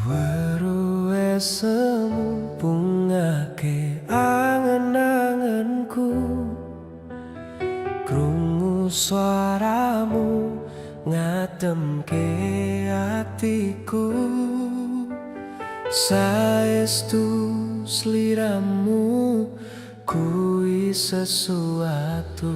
Weruh semu bungake angen-angenku. Krungu suaramu ngademke atiku. Saestu sliramu kuwi sesuatu.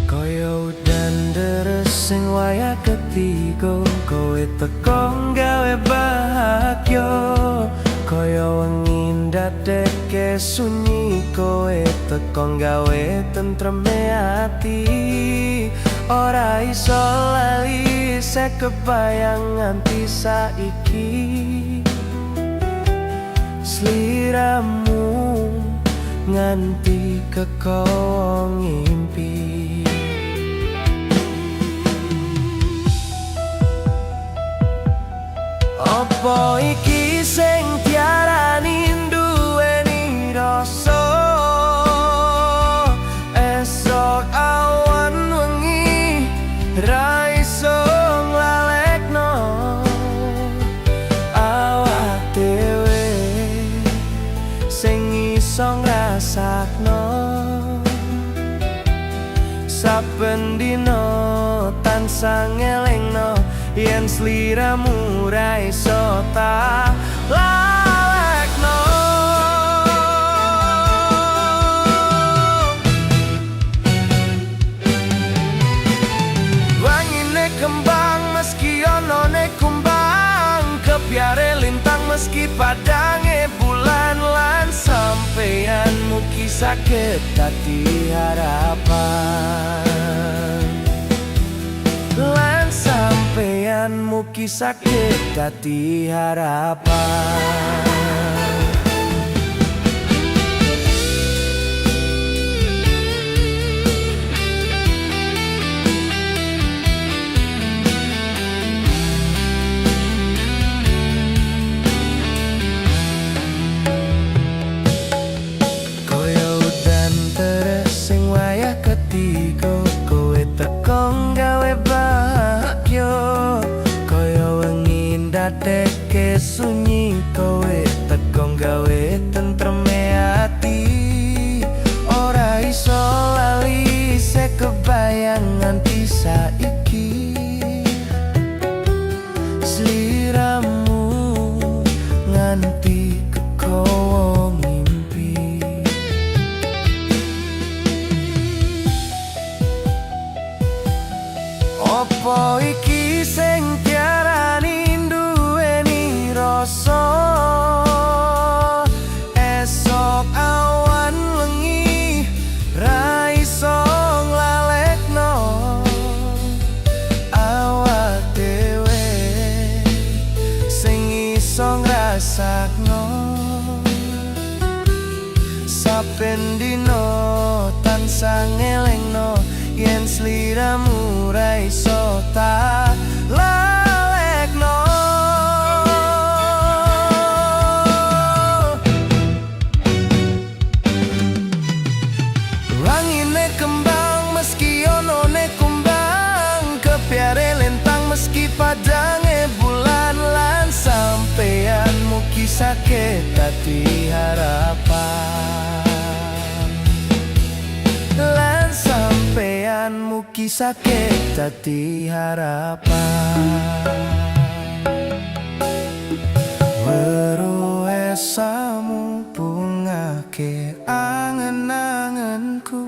Kaya udan deres sing wayah ketiga, kowe teko gawe bahagia. Kaya wengi ndadekke sunyi, kowe teko gawe tentreme ati. Ora iso lali, sek kebayang nganti saiki. Sliramu nganti kekowo ngimpi. Apa iki sing diarani duweni rasa? Esok awan wengi ra iso nglalekno. Awak dhewe sing iso ngrasakno. Saben dina tansah ngelingno yen sliramu ra iso tak lalekno. Wangine kembang meski onone kumbang, kebyare lintang meski padange bulan, lan sampeyan mugi saged dadi harapan. Lan sampeyan mugi saged dadi harapan. Kaya udan deres sing wayah ketiga, kowe teko gawe bahagia. Kaya wengi ndadekke sunyi, kowe teko gawe tentreme ati. Ora iso lali, sek kebayang nganti saiki. Sliramu nganti kekowo ngimpi. Apa iki sing diarani duweni rasa? Esok awan wengi ra iso nglalekno. Awak dhewe sing iso ngrasakno. Saben dina tansah ngelingno yen sliramu ra iso tak lalekno. Wangine kembang meski onone kumbang, kebyare lintang meski padange bulan, lan sampeyan mugi saged dadi harapan. Lan sampeyan mugi saged dadi harapan. Weruh esamu bungake angen-angenku.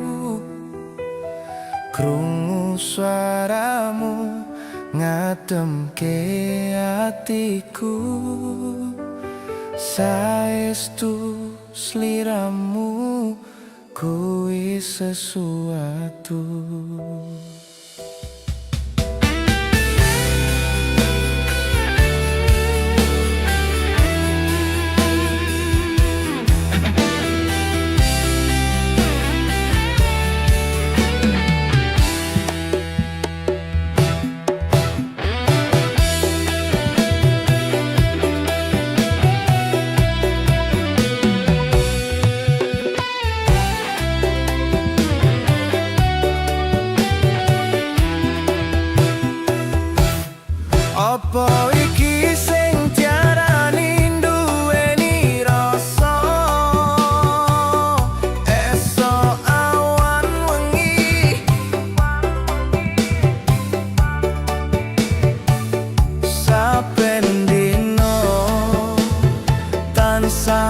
Krungu suaramu ngademke atiku. Saestu sliramu kuwi sesuatu.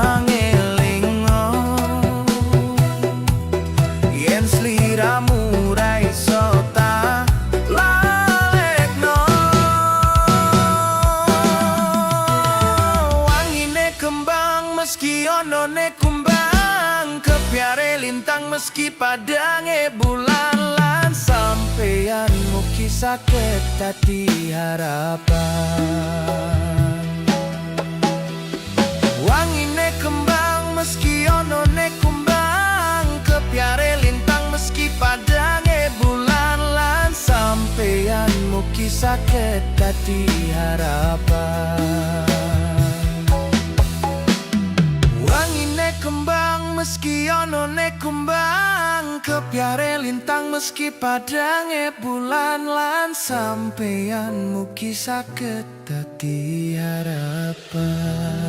Pangelingo yen sliramu ra iso tak lalekno. Wangine kembang meski onone kumbang, kepyare lintang meski padange bulan, lan sampeyan mugi saged dadi harapan. Wangine kembang meski onone kumbang, kepyare lintang meski padange bulan, lan sampeyan mugi saged dadi harapan. Wangine kembang meski onone kumbang, kepyare lintang meski padange bulan, lan sampeyan mugi saged dadi harapan.